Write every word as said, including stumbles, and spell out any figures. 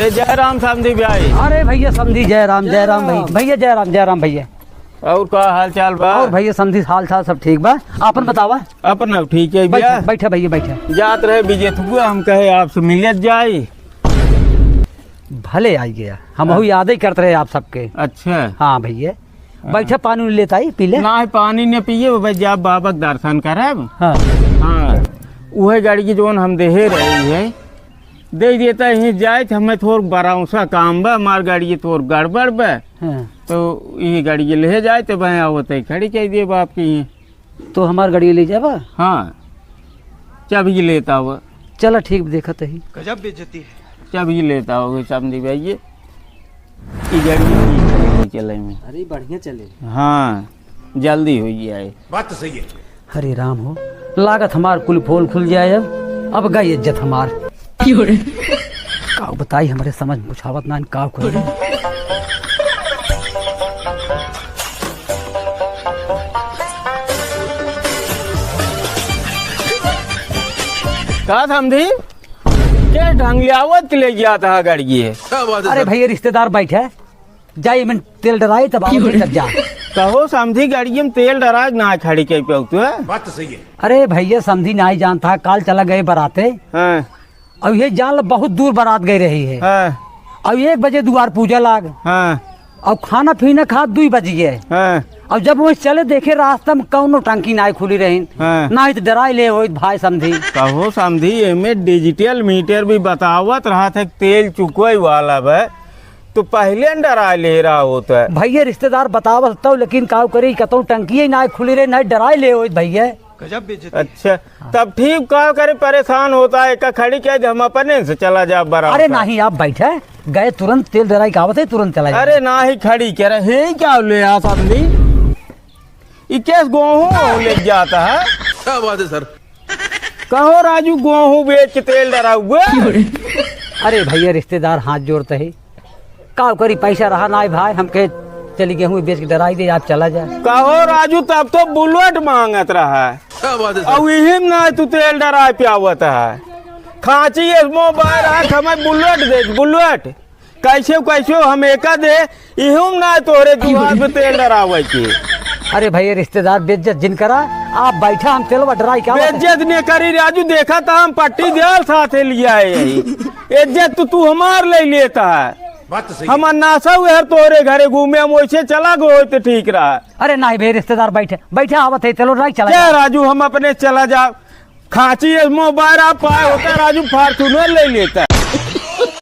ए, जय राम समधी भाई। अरे भैया समधी, जय राम, जय राम भैया। भैया जय राम, जय राम भैया। और का हाल चाल बा? और भैया समधी हाल चाल सब ठीक बा, आपन बतावा। अपन ठीक है बैठा, भैया। बैठा भैया, बैठा। जात रहे बिजेथुआ, हम कहे आपसे मिलत जाई। भले आई गया, हम हाँ। याद ही करत रहे आप सबके। अच्छा। हाँ भैया, हाँ। बैठा, पानी लेत आई, पी ले। ना, पानी न पिए, बस जा बाबा के दर्शन करब। हाँ। हाँ, उहे गाड़ी की जौन हम देहे रही है, दे देता यहीं जाए, तो हमें थोर बराउसा काम बा, हमार गाड़ी थोर गड़बड़ बा। हाँ। तो ये गाड़ी ले जाए, तो मैं आवत है, खड़ी कह दिए बाप की। तो हमार गाड़ी ले जाबा? हाँ, चाबी लेता हुआ। चला ठीक, देखत ही। गजब बेइज्जती है। चाबी लेता हुआ, समधी भाई, ये, ये गाड़ी चले में। अरे बढ़िया चले। हाँ, जल्दी हो जाए। बात तो सही है। हरे राम हो, लागत हमार कुल पोल खुल जाए अब। अब गई इज्जत हमार। का बताई, हमरे समझ में कुछ आवत ना, का करी। का समधी? के ढंग ले आवत के ले गया था गाड़ी ये? क्या बात है अरे सर? भैया, रिश्तेदार बैठे, जाई मन तेल डराई, तब आओ, तब जा। कहो समधी, गाड़ी में तेल डरा के ना खड़ी के पे तू है? बात तो सही है। अरे भैया, समधी नाई जानता, काल चला गए बराते। हाँ। अब ये जान लो, बहुत दूर बरात गई रही है। हाँ। अब एक बजे दुआर पूजा लाग। हाँ। अब खाना पीना खा दुई बज गए। हाँ। अब जब वो चले देखे रास्ता में कौनो टंकी नाई खुली रही, हाँ। नाई तो डराई ले होई भाई समधी। कहो समधी, एमे डिजिटल मीटर भी बतावत रहा था तेल चुकोई वाला बा, तो पहले न डराई ले रहा होता है। भैया रिश्तेदार बतावत तो, लेकिन काउ करी, कतौ टंकी ही नाई खुली रही, नाई डराई ले होई भैया। गजब बेइज्जती। अच्छा, तब ठीक, का करे, परेशान होता है, का खड़ी कह दे, हम अपने से चला जा बराबर अरे से। नहीं, आप बैठे, गए तुरंत तेल डराई का आवत है, तुरंत चला जा। अरे नाही, खड़ी कह रहे, हे क्या ले आ समधी? ई केस गेहूं ले जाता है? क्या बात है सर? कहो राजू, गेहूं बेच के तेल डराउबे? अरे भैया, रिश्तेदार हाथ जोड़ते ही, का करी, पैसा रहा ना भाई, हमके चली गेहूं बेच के डराई दे, आप चला जा। कहो राजू, तब तो बुलेट मांगत रहा है। क्या बात है सर? अब इहिम ना तू तेल डराए पियावत है। खांची एसमो बाय रहा, हमें बुलेट दे, बुलेट। कैसे कैसे हम एका दे, इहुम ना तोहरे जुआर पे तेल डरावे के। अरे भैया, रिश्तेदार बेइज्जत जिन करा, आप बैठा, हम तेलवा डराई का आवत है। बेइज्जत ने करी राजू, देखा था हम पट्टी देल साथे लिया है यही। इज्जत तो तू हमार ले लेता है। बात तो सही है। हम अन्नासा हुए हर तोहरे घरे घूमे, हम वैसे चला गए होते ठीक रहा। अरे नहीं भैया, रिश्तेदार बैठे, बैठे आवत है, चलो डराई चला क्या जा। राजू, हम अपने चला जा। खांची एसमो बार आप पाए होता राजू, Fortuner ले लेता।